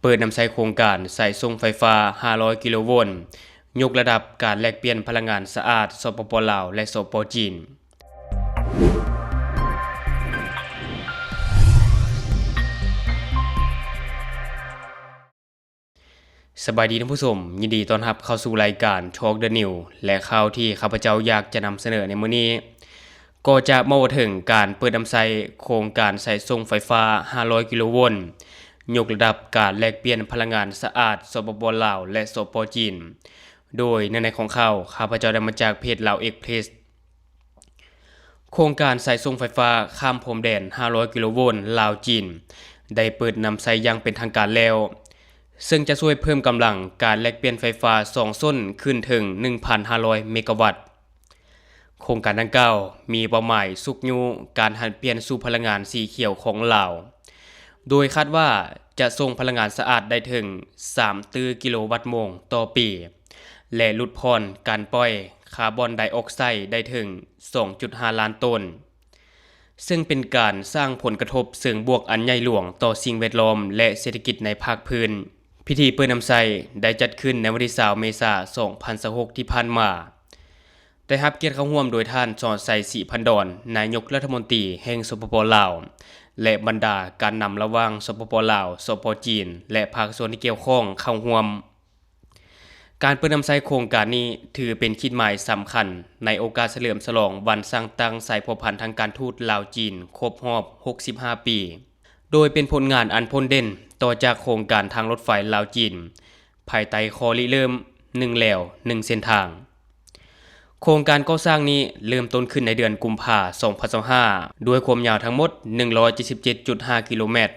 ເປີດນຳໃຊ້ໂຄງການສາຍສົ່ງໄຟຟ້າຫ້າຮ້ອຍກິໂລໂວນ, ຍົກລະດັບການແລກປ່ຽນພະລັງງານສະອາດ ສປປ ລາວ ແລະ ສປ ຈີນ. ສະບາຍດີທ່ານຜູ້ຊົມ, ຍິນດີຕ້ອນຮັບເຂົ້າສູ່ລາຍການ Talk the News ແລະ ຂ່າວທີ່ຂ້າພະເຈົ້າຢາກຈະນຳສະເໜີໃນມື້ນີ້ ກໍຈະມາເວົ້າເຖິງການເປີດນຳໃຊ້ໂຄງການສາຍສົ່ງໄຟຟ້າຫ້າຮ້ອຍກິໂລໂວນ, ຍົກລະດັບການແລກປ່ຽນພະລັງງານສະອາດ ສປປ ລາວ ແລະ ສປ ຈີນ. ໂດຍເນື້ອໃນຂອງຂ່າວ ຂ້າພະເຈົ້າໄດ້ມາຈາກເພຈ Lao Express. ໂຄງການສາຍສົ່ງໄຟຟ້າຂ້າມພົມແດນຫ້າຮ້ອຍກິໂລໂວນລາວ-ຈີນ ໄດ້ເປີດນຳໃຊ້ຢ່າງເປັນທາງການແລ້ວ, ເຊິ່ງຈະຊ່ວຍເພີ່ມກຳລັງການແລກປ່ຽນໄຟຟ້າສອງຊົນຂຶ້ນເຖິງໜຶ່ງພັນຫ້າຮ້ອຍເມກາວັດ. ໂຄງການດັ່ງກ່າວມີເປົ້າໝາຍຊຸກຍູ້ການຫັນປ່ຽນສູ່ພະລັງງານສີຂຽວຂອງລາວ, ໂດຍຄາດວ່າຈະສົ່ງພະລັງງານສະອາດໄດ້ເຖິງສາມຕື້ກິໂລວັດໂມງຕໍ່ປີ ແລະ ຫຼຸດຜ່ອນການປ່ອຍຄາບອນໄດອອກໄຊໄດ້ເຖິງສອງຈຸດຫ້າລ້ານໂຕນ, ເຊິ່ງເປັນການສ້າງຜົນກະທົບເຊີງບວກອັນໃຫຍ່ຫຼວງຕໍ່ສິ່ງແວດລ້ອມ ແລະ ເສດຖະກິດໃນພາກພື້ນ. ພິທີເປີດນຳໃຊ້ໄດ້ຈັດຂຶ້ນໃນວັນທີຊາວເມສາ ສອງພັນຊາວຫົກທີ່ຜ່ານມາ, ໄດ້ຮັບກຽດເຂົ້າຮ່ວມໂດຍທ່ານ ສອນໄຊ ສີພັນດອນ ນາຍົກລັດຖະມົນຕີແຫ່ງ ສປປ ລາວ ແລະ ບັນດາການນຳລະຫວ່າງ ສປປ ລາວ, ສປ ຈີນ ແລະ ພາກສ່ວນທີ່ກ່ຽວຂ້ອງເຂົ້າຮ່ວມ. ການເປີດນຳໃຊ້ໂຄງການນີ້ຖືເປັນຂີດໝາຍສຳຄັນໃນໂອກາດສະເຫຼີມສະຫຼອງວັນສ້າງຕັ້ງສາຍພົວພັນທາງການທູດລາວ-ຈີນຄົບຮອບຫົກສິບຫ້າປີ, ໂດຍເປັນຜົນງານອັນໂດດເດັ່ນຕໍ່ຈາກໂຄງການທາງລົດໄຟລາວ-ຈີນ ພາຍໃຕ້ຂໍ້ລິເລີ່ມໜຶ່ງແລວໜຶ່ງເສັ້ນທາງ. ໂຄງການກໍ່ສ້າງນີ້ເລີ່ມຕົ້ນຂຶ້ນໃນເດືອນກຸມພາ ສອງພັນຊາວຫ້າ ດ້ວຍຄວາມຍາວທັງໝົດໜຶ່ງຮ້ອຍເຈັດສິບເຈັດຈຸດຫ້າກິໂລແມັດ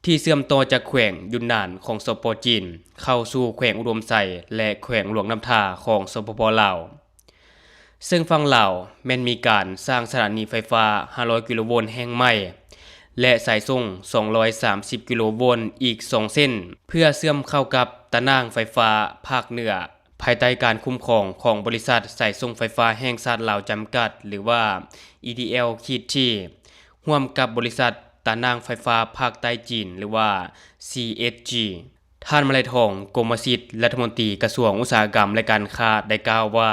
ທີ່ເຊື່ອມຕໍ່ຈາກແຂວງຢຸນນານຂອງ ສປ ຈີນ ເຂົ້າສູ່ແຂວງອຸດົມໄຊ ແລະ ແຂວງຫຼວງນ້ຳທາຂອງ ສປປ ລາວ. ເຊິ່ງຝັ່ງລາວແມ່ນມີການສ້າງສະຖານີໄຟຟ້າຫ້າຮ້ອຍກິໂລໂວນແຫ່ງໃໝ່ ແລະ ສາຍສົ່ງສອງຮ້ອຍສາມສິບກິໂລໂວນອີກສອງເສັ້ນ ເພື່ອເຊື່ອມເຂົ້າກັບຕາໜ່າງໄຟຟ້າພາກເໜືອ ພາຍໃຕ້ການຄຸ້ມຄອງຂອງບໍລິສັດສາຍສົ່ງໄຟຟ້າແຫ່ງຊາດລາວຈຳກັດ ຫຼືວ່າ ອີ ດີ ແອລ ຂີດ ທີ ຮ່ວມກັບບໍລິສັດຕາໜ່າງໄຟຟ້າພາກໃຕ້ຈີນ ຫຼືວ່າ ຊີ ເອັດ ຈີ. ທ່ານ ມະໄລທອງ ກົມມະສິດ ລັດຖະມົນຕີກະຊວງອຸດສາຫະກຳ ແລະ ການຄ້າ ໄດ້ກ່າວວ່າ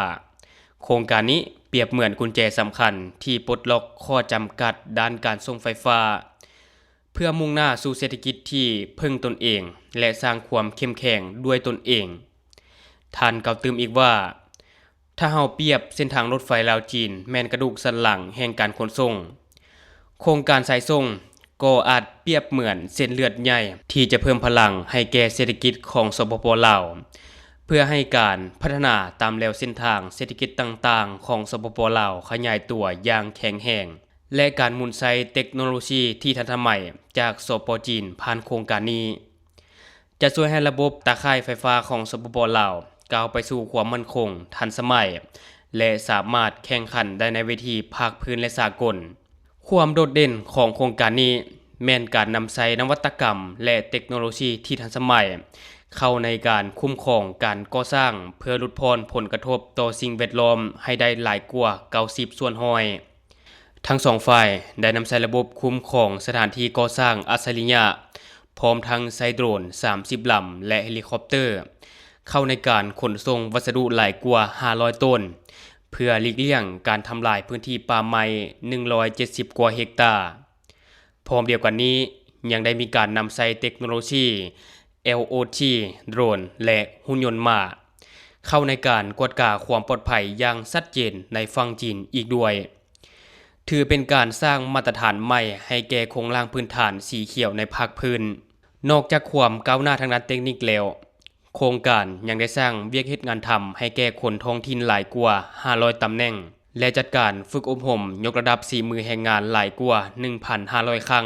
ໂຄງການນີ້ປຽບເໝືອນກຸນແຈສຳຄັນທີ່ປົດລັອກຂໍ້ຈຳກັດດ້ານການສົ່ງໄຟຟ້າ ເພື່ອມຸ່ງໜ້າສູ່ເສດຖະກິດທີ່ເພິ່ງຕົນເອງ ແລະ ສ້າງຄວາມເຂັ້ມແຂງດ້ວຍຕົນເອງ. ທ່ານກ່າວຕື່ມອີກວ່າ ຖ້າເຮົາປຽບເສັ້ນທາງລົດໄຟລາວ-ຈີນແມ່ນກະດູກສັນຫຼັງແຫ່ງການຂົນສົ່ງ, ໂຄງການສາຍສົ່ງກໍອາດປຽບເໝືອນເສັ້ນເລືອດໃຫຍ່ທີ່ຈະເພີ່ມພະລັງໃຫ້ແກ່ເສດຖະກິດຂອງ ສປປ ລາວ ເພື່ອໃຫ້ການພັດທະນາຕາມແລວເສັ້ນທາງເສດຖະກິດຕ່າງໆຂອງ ສປປ ລາວ ຂະຫຍາຍຕົວຢ່າງແຂງແຮງ. ແລະ ການໝູນໃຊ້ເຕັກໂນໂລຊີທີ່ທັນສະໄໝຈາກ ສປ ຈີນ ຜ່ານໂຄງການນີ້ ຈະຊ່ວຍໃຫ້ລະບົບຕາຂ່າຍໄຟຟ້າຂອງ ສປປ ລາວ ກ້າວໄປສູ່ຄວາມໝັ້ນຄົງ, ທັນສະໄໝ ແລະ ສາມາດແຂ່ງຂັນໄດ້ໃນເວທີພາກພື້ນ ແລະ ສາກົນ. ຄວາມໂດດເດັ່ນຂອງໂຄງການນີ້ແມ່ນການນຳໃຊ້ນະວັດຕະກຳ ແລະ ເຕັກໂນໂລຊີທີ່ທັນສະໄໝເຂົ້າໃນການຄຸ້ມຄອງການກໍ່ສ້າງ ເພື່ອຫຼຸດຜ່ອນຜົນກະທົບຕໍ່ສິ່ງແວດລ້ອມໃຫ້ໄດ້ຫຼາຍກວ່າເກົ້າສິບສ່ວນຮ້ອຍ. ທັງສອງຝ່າຍໄດ້ນຳໃຊ້ລະບົບຄຸ້ມຄອງສະຖານທີ່ກໍ່ສ້າງອັດສະລິຍະ, ພ້ອມທັງໃຊ້ໂດຣນສາມສິບລຳ ແລະ ເຮລິຄອບເຕີ ເຂົ້າໃນການຂົນສົ່ງວັດສະດຸຫຼາຍກວ່າຫ້າຮ້ອຍໂຕນ, ເພື່ອຫຼີກລ່ຽງການທຳລາຍພື້ນທີ່ປ່າໄມ້ໜຶ່ງຮ້ອຍເຈັດສິບກວ່າເຮັກຕາ. ພ້ອມດຽວກັນນີ້, ຍັງໄດ້ມີການນຳໃຊ້ເຕັກໂນໂລຊີ ແອລ ໂອ ທີ ໂດຣນ ແລະ ຫຸ່ນຍົນມ້າ ເຂົ້າໃນການກວດກາຄວາມປອດໄພຢ່າງຊັດເຈນໃນຝັ່ງຈີນອີກດ້ວຍ. ຖືເປັນການສ້າງມາດຕະຖານໃໝ່ໃຫ້ແກ່ໂຄງລ່າງພື້ນຖານສີຂຽວໃນພາກພື້ນ. ນອກຈາກຄວາມກ້າວໜ້າທາງດ້ານເຕັກນິກແລ້ວ, ໂຄງການຍັງໄດ້ສ້າງວຽກເຮັດງານທຳໃຫ້ແກ່ຄົນທ້ອງຖິ່ນຫຼາຍກວ່າຫ້າຮ້ອຍຕຳແໜ່ງ ແລະ ຈັດການຝຶກອົບຮົມຍົກລະດັບສີມືແຮງງານຫຼາຍກວ່າໜຶ່ງພັນຫ້າຮ້ອຍຄັ້ງ.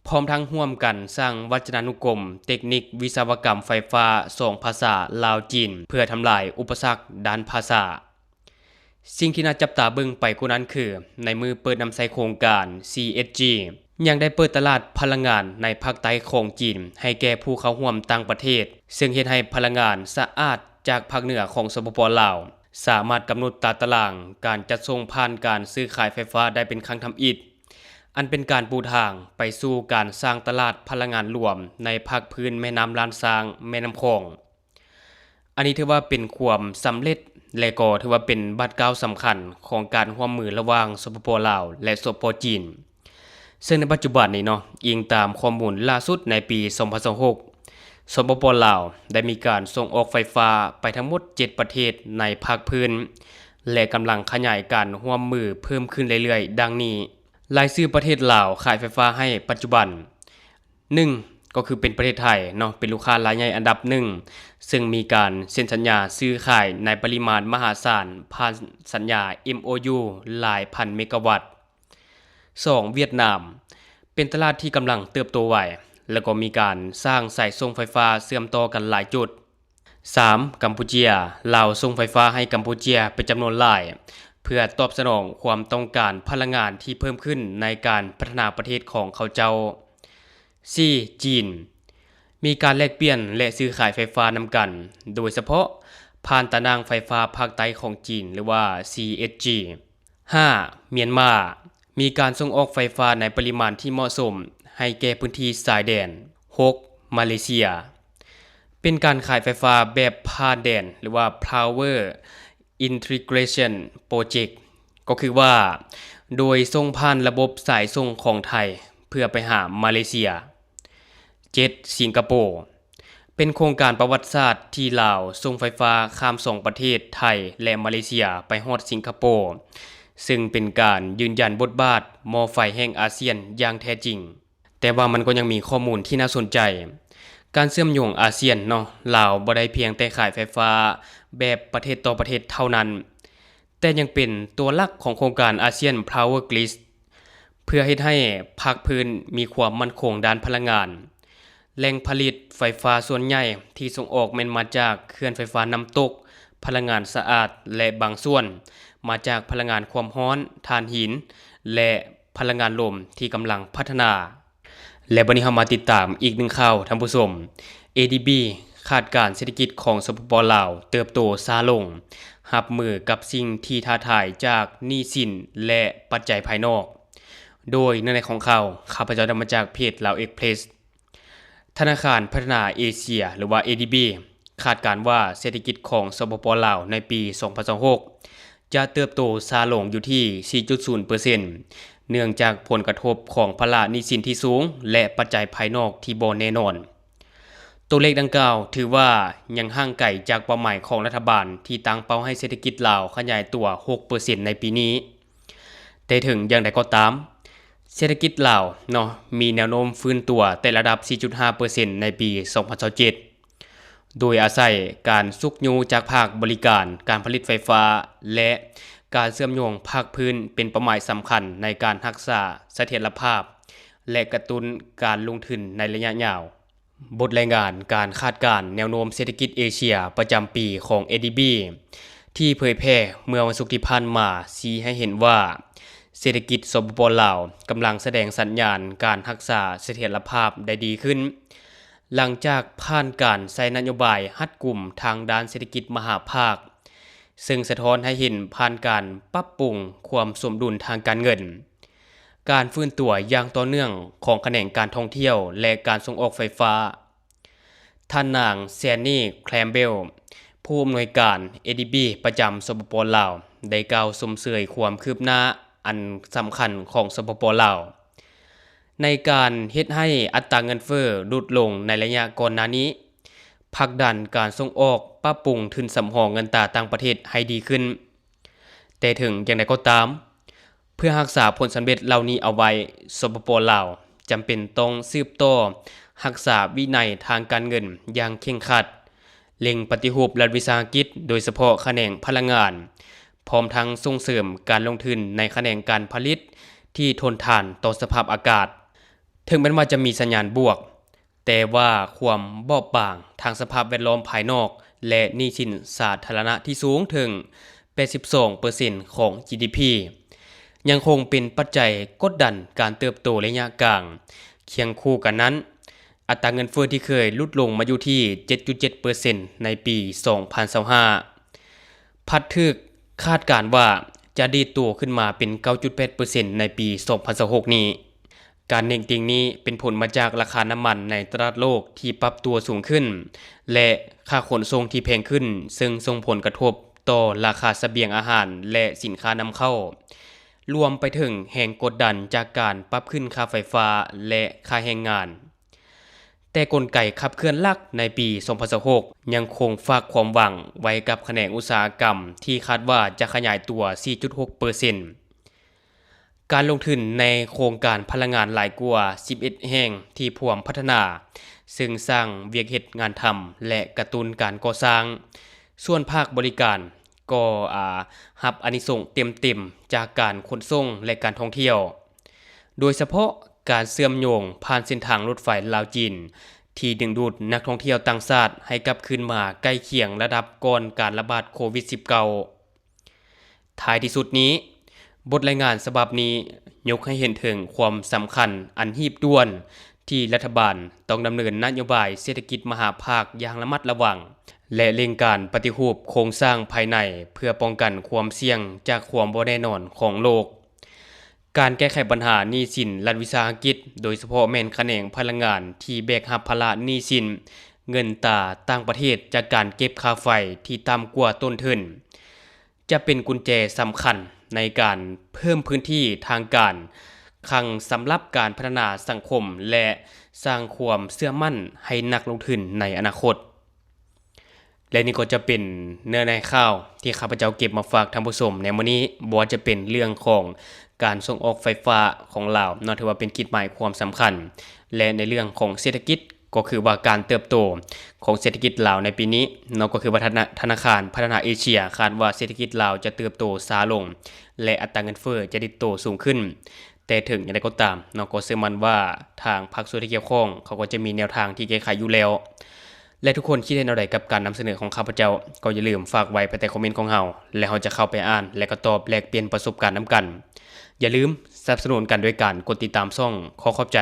ພ້ອມທັງຮ່ວມກັນສ້າງວັດຈະນານຸກົມເຕັກນິກວິສະວະກຳໄຟຟ້າສອງພາສາລາວ-ຈີນ ເພື່ອທຳລາຍອຸປະສັກດ້ານພາສາ. ສິ່ງທີ່ໜ້າຈັບຕາເບິ່ງໄປກວ່ານັ້ນຄື ໃນມື້ເປີດນຳໃຊ້ໂຄງການ ຊີ ເອັດ ຈີ ຍັງໄດ້ເປີດຕະຫຼາດພະລັງງານໃນພາກໃຕ້ຂອງຈີນໃຫ້ແກ່ຜູ້ເຂົ້າຮ່ວມຕ່າງປະເທດ, ເຊິ່ງເຮັດໃຫ້ພະລັງງານສະອາດຈາກພາກເໜືອຂອງ ສປປ ລາວ ສາມາດກຳນົດຕາຕະລາງການຈັດສົ່ງຜ່ານການຊື້ຂາຍໄຟຟ້າໄດ້ເປັນຄັ້ງທຳອິດ. ອັນເປັນການປູທາງໄປສູ່ການສ້າງຕະຫຼາດພະລັງງານລວມໃນພາກພື້ນແມ່ນ້ຳລ້ານຊ້າງ, ແມ່ນ້ຳຂອງ. ອັນນີ້ຖືວ່າເປັນຄວາມສຳເລັດ ແລະ ກໍຖືວ່າເປັນບາດກ້າວສຳຄັນຂອງການຮ່ວມມືລະຫວ່າງ ສປປ ລາວ ແລະ ສປປ ຈີນ. ເຊິ່ງໃນປັດຈຸບັນນີ້ເນາະ, ອີງຕາມຂໍ້ມູນລ່າສຸດໃນປີສອງພັນຊາວຫົກ ສປປ ລາວ ໄດ້ມີການສົ່ງອອກໄຟຟ້າໄປທັງໝົດເຈັດປະເທດໃນພາກພື້ນ ແລະ ກຳລັງຂະຫຍາຍການຮ່ວມມືເພີ່ມຂຶ້ນເລື້ອຍໆ ດັ່ງນີ້. ລາຍຊື່ປະເທດລາວຂາຍໄຟຟ້າໃຫ້ປັດຈຸບັນ, ໜຶ່ງ ກໍຄືເປັນປະເທດໄທເນາະ, ເປັນລູກຄ້າລາຍໃຫຍ່ອັນດັບໜຶ່ງ ເຊິ່ງມີການເຊັນສັນຍາຊື້ຂາຍໃນປະລິມານມະຫາສານ ຜ່ານສັນຍາ ເອັມໂອຢູ ຫຼາຍພັນເມກາວັດ. ສອງ ຫວຽດນາມ ເປັນຕະຫຼາດທີ່ກຳລັງເຕີບໂຕໄວ ແລະ ກໍມີການສ້າງສາຍສົ່ງໄຟຟ້າເຊື່ອມຕໍ່ກັນຫຼາຍຈຸດ. ສາມ ກຳປູເຈຍ ລາວສົ່ງໄຟຟ້າໃຫ້ກຳປູເຈຍເປັນຈຳນວນຫຼາຍ ເພື່ອຕອບສະໜອງຄວາມຕ້ອງການພະລັງງານທີ່ເພີ່ມຂຶ້ນໃນການພັດທະນາປະເທດຂອງເຂົາເຈົ້າ. ສີ່ ຈີນ ມີການແລກປ່ຽນ ແລະ ຊື້ຂາຍໄຟຟ້ານຳກັນ, ໂດຍສະເພາະຜ່ານຕາໜ່າງໄຟຟ້າພາກໃຕ້ຂອງຈີນ ຫຼືວ່າ ຊີເອັດຈີ. ຫ້າ ມຽນມາ ມີການສົ່ງອອກໄຟຟ້າໃນປະລິມານທີ່ເໝາະສົມໃຫ້ແກ່ພື້ນທີ່ຊາຍແດນ. ຫົກ ມາເລເຊຍ ເປັນການຂາຍໄຟຟ້າແບບຜ່ານແດນ ຫຼືວ່າ Power Integration Project ກໍຄືວ່າ ໂດຍສົ່ງຜ່ານລະບົບສາຍສົ່ງຂອງໄທ ເພື່ອໄປຫາມາເລເຊຍ. ເຈັດ ສິງກະໂປ ເປັນໂຄງການປະຫວັດສາດທີ່ລາວສົ່ງໄຟຟ້າຂ້າມສອງປະເທດໄທ ແລະ ມາເລເຊຍ ໄປຮອດສິງກະໂປ, ເຊິ່ງເປັນການຢືນຢັນບົດບາດໝໍ້ໄຟແຫ່ງອາຊຽນຢ່າງແທ້ຈິງ. ແຕ່ວ່າມັນກໍຍັງມີຂໍ້ມູນທີ່ໜ້າສົນໃຈ. ການເຊື່ອມໂຍງອາຊຽນເນາະ, ລາວບໍ່ໄດ້ພຽງແຕ່ຂາຍໄຟຟ້າແບບປະເທດຕໍ່ປະເທດເທົ່ານັ້ນ, ແຕ່ຍັງເປັນຕົວຫຼັກຂອງໂຄງການ ASEAN Power Grid ເພື່ອເຮັດໃຫ້ພາກພື້ນມີຄວາມໝັ້ນຄົງດ້ານພະລັງງານ. ແຫຼ່ງຜະລິດໄຟຟ້າສ່ວນໃຫຍ່ທີ່ສົ່ງອອກແມ່ນມາຈາກເຂື່ອນໄຟຟ້ານ້ຳຕົກ, ພະລັງງານສະອາດ ແລະ ບາງສ່ວນມາຈາກພະລັງງານຄວາມຮ້ອນ, ຖ່ານຫີນ ແລະ ພະລັງງານລົມທີ່ກຳລັງພັດທະນາ. ແລະ ບັດນີ້ເຮົາມາຕິດຕາມອີກໜຶ່ງຂ່າວ, ທ່ານຜູ້ຊົມ, ເອດີບີ ຄາດການເສດຖະກິດຂອງ ສປປ ລາວ ເຕີບໂຕຊ້າລົງ, ຮັບມືກັບສິ່ງທີ່ທ້າທາຍຈາກໜີ້ສິນ ແລະ ປັດໄຈພາຍນອກ. ໂດຍເນື້ອໃນຂອງຂ່າວ, ຂ້າພະເຈົ້າໄດ້ມາຈາກເພຈ Lao Express. ທະນາຄານພັດທະນາເອເຊຍ ຫຼືວ່າ ເອດີບີ ຄາດການວ່າເສດຖະກິດຂອງ ສປປ ລາວ ໃນປີສອງພັນຊາວຫົກ ຈະເຕີບໂຕຊ້າລົງຢູ່ທີ່ສີ່ຈຸດສູນເປີເຊັນ ເນື່ອງຈາກຜົນກະທົບຂອງພາລະໜີ້ສິນທີ່ສູງ ແລະ ປັດໄຈພາຍນອກທີ່ບໍ່ແນ່ນອນ. ຕົວເລກດັ່ງກ່າວຖືວ່າຍັງຫ່າງໄກຈາກເປົ້າໝາຍຂອງລັດຖະບານທີ່ຕັ້ງເປົ້າໃຫ້ເສດຖະກິດລາວຂະຫຍາຍຕົວຫົກເປີເຊັນໃນປີນີ້. ແຕ່ເຖິງຢ່າງໃດກໍຕາມ, ເສດຖະກິດລາວເນາະ ມີແນວໂນ້ມຟື້ນຕົວແຕະລະດັບສີ່ຈຸດຫ້າເປີເຊັນໃນປີສອງພັນຊາວເຈັດ ໂດຍອາໄສການຊຸກຍູ້ຈາກພາກບໍລິການ, ການຜະລິດໄຟຟ້າ ແລະ ການເຊື່ອມໂຍງພາກພື້ນເປັນເປົ້າໝາຍສຳຄັນໃນການຮັກສາສະຖຽນລະພາບ ແລະ ກະຕຸ້ນການລົງທຶນໃນໄລຍະຍາວ. ບົດລາຍງານການຄາດການແນວໂນ້ມເສດຖະກິດເອເຊຍປະຈຳປີຂອງ ເອດີບີ ທີ່ເຜີຍແຜ່ເມື່ອວັນສຸກທີ່ຜ່ານມາ ຊີ້ໃຫ້ເຫັນວ່າ ເສດຖະກິດ ສປປ ລາວ ກຳລັງສະແດງສັນຍານການຮັກສາສະຖຽນລະພາບໄດ້ດີຂຶ້ນ, ຫຼັງຈາກຜ່ານການໃຊ້ນະໂຍບາຍຮັດກຸມທາງດ້ານເສດຖະກິດມະຫາພາກ, ເຊິ່ງສະທ້ອນໃຫ້ເຫັນຜ່ານການປັບປຸງຄວາມສົມດຸນທາງການເງິນ, ການຟື້ນຕົວຢ່າງຕໍ່ເນື່ອງຂອງຂະແໜງການທ່ອງທ່ຽວ ແລະ ການສົ່ງອອກໄຟຟ້າ. ທ່ານນາງ ແຊນນີ ແຄລມເບລ ຜູ້ອຳນວຍການ ເອດີບີ ປະຈຳ ສປປ ລາວ ໄດ້ກ່າວຊົມເຊີຍຄວາມຄືບໜ້າອັນສຳຄັນຂອງ ສປປ ລາວ ໃນການເຮັດໃຫ້ອັດຕາເງິນເຟີ້ຫຼຸດລົງໃນໄລຍະກ່ອນໜ້ານີ້, ຜັກດັນການສົ່ງອອກ, ປັບປຸງທຶນສຳຮອງເງິນຕາຕ່າງປະເທດໃຫ້ດີຂຶ້ນ. ແຕ່ເຖິງຢ່າງໃດກໍຕາມ, ເພື່ອຮັກສາຜົນສຳເລັດເຫຼົ່ານີ້ເອົາໄວ້, ສປປ ລາວ ຈຳເປັນຕ້ອງສືບຕໍ່ຮັກສາວິໄນທາງການເງິນຢ່າງເຄັ່ງຄັດ, ເລັ່ງປະຕິຮູບລັດວິສາຫະກິດ, ໂດຍສະເພາະຂະແໜງພະລັງງານ, ພ້ອມທັງສົ່ງເສີມການລົງທຶນໃນຂະແໜງການຜະລິດທີ່ທົນທານຕໍ່ສະພາບອາກາດ. ເຖິງແມ່ນວ່າຈະມີສັນຍານບວກ, ແຕ່ວ່າຄວາມບອບບາງທາງສະພາບແວດລ້ອມພາຍນອກ ແລະ ໜີ້ສິນສາທາລະນະທີ່ສູງເຖິງແປດສິບສອງເປີເຊັນຂອງ ຈີດີພີ ຍັງຄົງເປັນປັດໄຈກົດດັນການເຕີບໂຕໄລຍະກາງ. ຄຽງຄູ່ກັນນັ້ນ, ອັດຕາເງິນເຟີ້ທີ່ເຄີຍຫຼຸດລົງມາຢູ່ທີ່ເຈັດຈຸດເຈັດເປີເຊັນໃນປີສອງພັນຊາວຫ້າ ພັດຖືກຄາດການວ່າ ຈະດີດຕົວຂຶ້ນມາເປັນເກົ້າຈຸດແປດເປີເຊັນໃນປີສອງພັນຊາວຫົກນີ້. ການເໜັງຕີງນີ້ເປັນຜົນມາຈາກລາຄານ້ຳມັນໃນຕະຫຼາດໂລກທີ່ປັບຕົວສູງຂຶ້ນ ແລະ ຄ່າຂົນສົ່ງທີ່ແພງຂຶ້ນ, ເຊິ່ງສົ່ງຜົນກະທົບຕໍ່ລາຄາສະບຽງອາຫານ ແລະ ສິນຄ້ານຳເຂົ້າ, ລວມໄປເຖິງແຮງກົດດັນຈາກການປັບຂຶ້ນຄ່າໄຟຟ້າ ແລະ ຄ່າແຮງງານ. ແຕ່ກົນໄກຂັບເຄື່ອນຫຼັກໃນປີສອງພັນຊາວຫົກ ຍັງຄົງຝາກຄວາມຫວັງໄວ້ກັບຂະແໜງອຸດສາຫະກຳ ທີ່ຄາດວ່າຈະຂະຫຍາຍຕົວສີ່ຈຸດຫົກເປີເຊັນ. ການລົງທຶນໃນໂຄງການພະລັງງານຫຼາຍກວ່າສິບເອັດແຫ່ງທີ່ພວມພັດທະນາ, ເຊິ່ງສ້າງວຽກເຮັດງານທຳ ແລະ ກະຕຸ້ນການກໍ່ສ້າງ. ສ່ວນພາກບໍລິການກໍ, ອາ, ຮັບອານິສົງເຕັມໆຈາກການຂົນສົ່ງ ແລະ ການທ່ອງທ່ຽວ, ໂດຍສະເພາະການເຊື່ອມໂຍງຜ່ານເສັ້ນທາງລົດໄຟລາວ-ຈີນ ທີ່ດຶງດູດນັກທ່ອງທ່ຽວຕ່າງຊາດໃຫ້ກັບຄືນມາໃກ້ຄຽງລະດັບກ່ອນການລະບາດໂຄວິດສິບເກົ້າ. ທ້າຍທີ່ສຸດນີ້, ບົດລາຍງານສະບັບນີ້ຍົກໃຫ້ເຫັນເຖິງຄວາມສຳຄັນອັນຮີບດ່ວນ ທີ່ລັດຖະບານຕ້ອງດຳເນີນນະໂຍບາຍເສດຖະກິດມະຫາພາກຢ່າງລະມັດລະວັງ ແລະ ເລັ່ງການປະຕິຮູບໂຄງສ້າງພາຍໃນ ເພື່ອປ້ອງກັນຄວາມສ່ຽງຈາກຄວາມບໍ່ແນ່ນອນຂອງໂລກ. ການແກ້ໄຂບັນຫາໜີ້ສິນລັດວິສາຫະກິດ, ໂດຍສະເພາະແມ່ນຂະແໜງພະລັງງານທີ່ແບກຮັບພາລະໜີ້ສິນເງິນຕາຕ່າງປະເທດຈາກການເກັບຄ່າໄຟທີ່ຕ່ຳກວ່າຕົ້ນທຶນ, ຈະເປັນກຸນແຈສຳຄັນໃນການເພີ່ມພື້ນທີ່ທາງການຄັງສຳລັບການພັດທະນາສັງຄົມ ແລະ ສ້າງຄວາມເຊື່ອໝັ້ນໃຫ້ນັກລົງທຶນໃນອະນາຄົດ. ແລະ ນີ້ກໍຈະເປັນເນື້ອໃນຂ່າວທີ່ຂ້າພະເຈົ້າເກັບມາຝາກທ່ານຜູ້ຊົມໃນມື້ນີ້, ບໍ່ວ່າຈະເປັນເລື່ອງຂອງການສົ່ງອອກໄຟຟ້າຂອງລາວເນາະ, ຖືວ່າເປັນກິດໝາຍຄວາມສຳຄັນ ແລະ ໃນເລື່ອງຂອງເສດຖະກິດ ກໍຄືວ່າການເຕີບໂຕຂອງເສດຖະກິດລາວໃນປີນີ້ເນາະ, ກໍຄືວ່າທະນາ, ທະນາຄານພັດທະນາເອເຊຍຄາດວ່າເສດຖະກິດລາວຈະເຕີບໂຕຊ້າລົງ ແລະ ອັດຕາເງິນເຟີ້ຈະດີດໂຕສູງຂຶ້ນ. ແຕ່ເຖິງຢ່າງໃດກໍຕາມເນາະ, ກໍເຊື່ອໝັ້ນວ່າທາງພາກສ່ວນທີ່ກ່ຽວຂ້ອງເຂົາກໍຈະມີແນວທາງທີ່ແກ້ໄຂຢູ່ແລ້ວ. ແລະ ທຸກຄົນຄິດເຫັນແນວໃດກັບການນຳສະເໜີຂອງຂ້າພະເຈົ້າ? ກໍຢ່າລືມຝາກໄວ້ພາຍໃຕ້ຄອມເມັນຂອງເຮົາ ແລະ ເຮົາຈະເຂົ້າໄປອ່ານ ແລະ ກໍຕອບແລກປ່ຽນປະສົບການນຳກັນ. ຢ່າລືມສະໜັບສະໜູນກັນໂດຍການກົດຕິດຕາມຊ່ອງ. ຂໍຂອບໃຈ.